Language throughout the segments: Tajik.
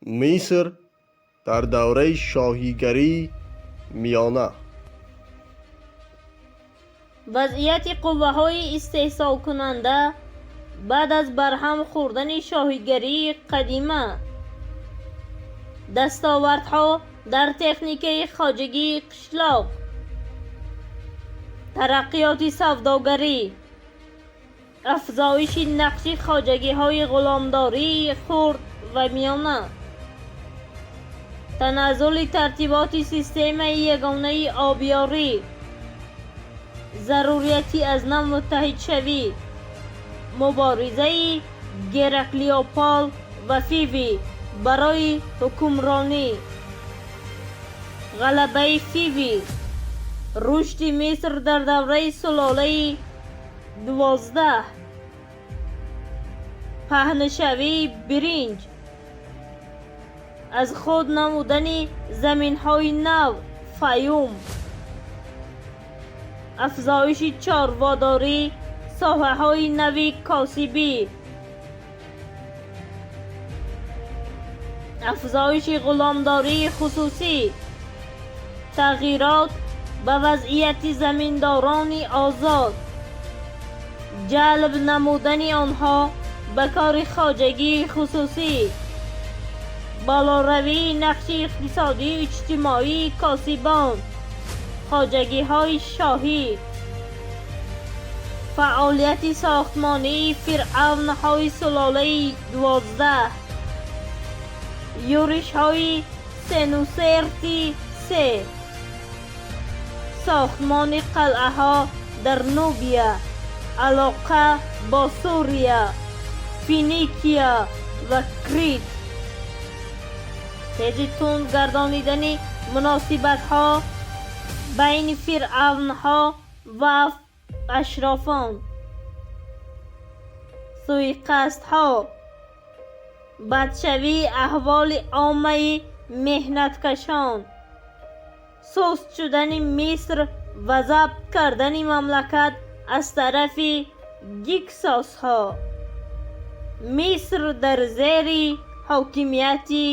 Миср дар давраи шоҳигарии миёна. Вазъияти қувваҳои истеҳсолкунанда баъд аз барҳам хӯрдани шоҳигарии қадима. Дастовардҳо дар техникаи хоҷагии қишлоқ. Тараққиёти савдогарӣ. Афзоиши нақши хоҷагиҳои ғуломдории хурд ва миёна. Таназзули тартиботи системаи ягонаи обёрӣ. Зарурияти аз нав муттаҳидшавӣ. Муборизаи Гераклеопол ва Фиви барои ҳукмронӣ. Ғалабаи Фиви. Рушди Миср дар давраи сулолаи 12. Паҳншавии биринҷ. Аз худ намудани заминҳои нав, Фаюм. Афзоиши чорводорӣ, соҳаҳои нави косибӣ. Афзоиши ғуломдории хусусӣ. Тағйирот ба вазъияти заминдорони озод. Ҷалб намудани онҳо ба кори хоҷагии хусусӣ. Болоравии нақши иқтисодию иҷтимоии косибон. Хоҷагиҳои шоҳӣ. Фаъолияти сохтмонии фиръавнҳои сулолаи 12. Юришҳои Сенусерти се. Сохтмони қалъаҳо дар Нубия. Алоқа бо Сурия, Финикия ва Крит. Тези тунд гардонидани муносибатҳо байни фиръавнҳо ва ашрофон. Суиқасдҳо. Бадшавии аҳволи оммаи меҳнаткашон. Суст шудани Миср ва забт кардани мамлакат аз тарафи гиксосҳо. Миср дар зери ҳокимияти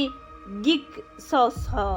гиксосҳо.